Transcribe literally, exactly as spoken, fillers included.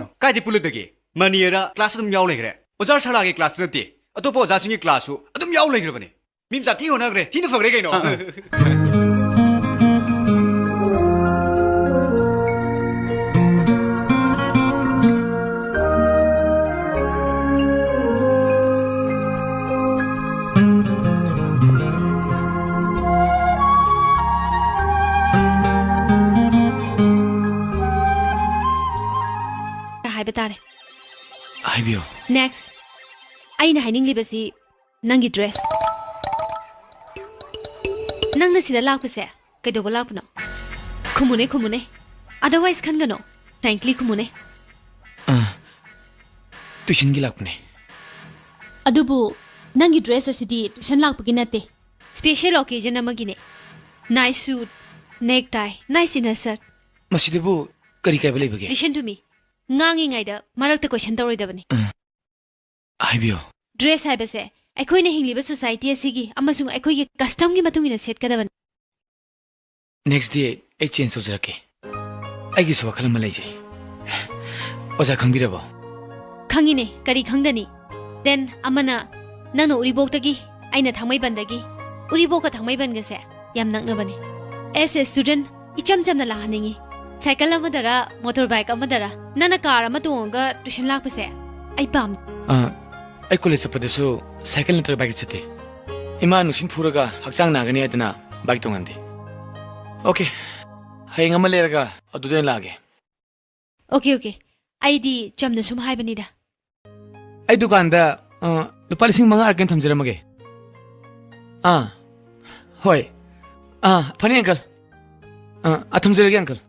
ꯀꯥꯏꯗꯩ ꯄꯨꯜꯂꯨꯗꯒꯦ? ꯃꯅꯤꯌꯔ ꯀ꯭ꯂꯥꯁ ꯑꯗꯨꯝ ꯌꯥꯎ ꯂꯩꯈ꯭ꯔꯦ꯫ ꯑꯣꯖꯥ ꯁꯥꯂꯥꯒꯤ ꯀ꯭ꯂꯥꯁꯇ ꯅꯠꯇꯦ, ꯑꯇꯣꯞꯄ ꯑꯣꯖꯥꯁꯤꯡꯒꯤ ꯀ꯭ꯂꯥꯁꯁꯨ ꯑꯗꯨꯝ ꯌꯥꯎ ꯂꯩꯈ꯭ꯔꯕꯅꯤ꯫ ꯃꯤ ꯃꯆꯥ ꯊꯤ ꯍꯣꯠꯅꯈ꯭ꯔꯦ, ꯊꯤꯅ ꯐꯈ꯭ꯔꯦ ꯀꯩꯅꯣ꯫ ꯑꯥ, ꯑꯥ꯫ ꯍꯥꯏꯕ ꯇꯥꯔꯦ꯫ ꯍꯥꯏꯕꯤꯌꯨ꯫ Next꯫ ꯑꯩꯅ ꯍꯥꯏꯅꯤꯡꯂꯤꯕꯁꯤ ꯅꯪꯒꯤ dress꯫ ꯅꯪꯅ ꯁꯤꯗ ꯂꯥꯛꯄꯁꯦ ꯀꯩꯗꯧꯕ ꯂꯥꯛꯄꯅꯣ? ꯈꯨꯝꯃꯨꯅꯦ, ꯈꯨꯝꯃꯨꯅꯦ꯫ Otherwise ꯈꯟꯒꯅꯣ꯫ Frankly ꯈꯨꯝꯃꯨꯅꯦ꯫ ꯑꯥ, tuitionꯒꯤ ꯂꯥꯛꯄꯅꯦ꯫ ꯑꯗꯨꯕꯨ ꯅꯪꯒꯤ dress ꯑꯁꯤꯗꯤ tuition ꯂꯥꯛꯄꯒꯤ ꯅꯠꯇꯦ꯫ Special occasion ꯑꯃꯒꯤꯅꯦ꯫ Nice suit, necktie, nice inner shirt꯫ ꯃꯁꯤꯗꯕꯨ ꯀꯔꯤ ꯀꯥꯏꯕ ꯂꯩꯕꯒꯦ? Listen to me꯫ ꯉꯥꯡꯉꯤꯉꯩꯗ ꯃꯔꯛꯇ question ꯇꯧꯔꯣꯏꯗꯕꯅꯤ꯫ ꯑ, ꯍꯥꯏꯕꯤꯌꯨ꯫ Dress ꯍꯥꯏꯕꯁꯦ ꯑꯩꯈꯣꯏꯅ ꯍꯤꯡꯂꯤꯕ society ꯑꯁꯤꯒꯤ ꯑꯃꯁꯨꯡ ꯑꯩꯈꯣꯏꯒꯤ customꯒꯤ ꯃꯇꯨꯡ ꯏꯟꯅ ꯁꯦꯠꯀꯗꯕꯅꯤ꯫ Next day ꯑꯩ change ꯇꯧꯖꯔꯛꯀꯦ꯫ ꯑꯩꯒꯤꯁꯨ ꯋꯥꯈꯜ ꯑꯃ ꯂꯩꯖꯩ꯫ ꯑꯣꯖꯥ ꯈꯪꯕꯤꯔꯕꯣ? ꯈꯪꯉꯤꯅꯦ, ꯀꯔꯤ ꯈꯪꯗꯅꯤ? Then ꯑꯃꯅ ꯅꯪꯅ ꯎꯔꯤꯕꯣꯛꯇꯒꯤ, ꯑꯩꯅ ꯊꯥꯡꯃꯩꯕꯟꯗꯒꯤ꯫ ꯎꯔꯤꯕꯣꯛꯀ ꯊꯥꯡꯃꯩꯕꯟꯒꯁꯦ ꯌꯥꯝ ꯅꯛꯅꯕꯅꯦ꯫ As a student, ꯏꯆꯝ ꯆꯝꯅ ꯂꯥꯛꯍꯟꯅꯤꯡꯉꯤ꯫ Cycle ꯑꯃꯗꯔ, motorbike ꯑꯃꯗꯔ, ꯅꯪꯅ car ꯑꯃ ꯇꯣꯡꯉꯒ tuition ꯂꯥꯛꯄꯁꯦ ꯑꯩ ꯄꯥꯝꯗꯦ꯫ ꯑ, ꯑꯩ college ꯆꯠꯄꯗꯁꯨ cycle ꯅꯠꯇ꯭ꯔꯒ bike ꯆꯠꯇꯦ꯫ ꯏꯃꯥ ꯅꯨꯡꯁꯤꯠ ꯐꯨꯔꯒ ꯍꯛꯆꯥꯡ ꯅꯥꯒꯅꯤ ꯍꯥꯏꯗꯅ bike ꯇꯣꯡꯍꯟꯗꯦ꯫ Okay, ꯍꯌꯦꯡ ꯑꯃ ꯂꯩꯔꯒ ꯑꯗꯨꯗ ꯑꯣꯏꯅ ꯂꯥꯛꯑꯒꯦ꯫ Okay, okay. ꯑꯩꯗꯤ ꯆꯝꯅ ꯁꯨꯝ ꯍꯥꯏꯕꯅꯤꯗ꯫ ꯑꯩ ꯗꯨꯀꯥꯟꯗ, ꯑ, ꯂꯨꯄꯥ ꯂꯤꯁꯤꯡ ꯃꯉꯥ ꯀꯩꯅꯣ ꯊꯝꯖꯔꯝꯃꯒꯦ꯫ ꯑꯥ, ꯍꯣꯏ꯫ ꯑꯥ, ꯐꯅꯤ uncle꯫ ꯑꯥ, ꯑꯥ, ꯊꯝꯖꯔꯒꯦ uncle꯫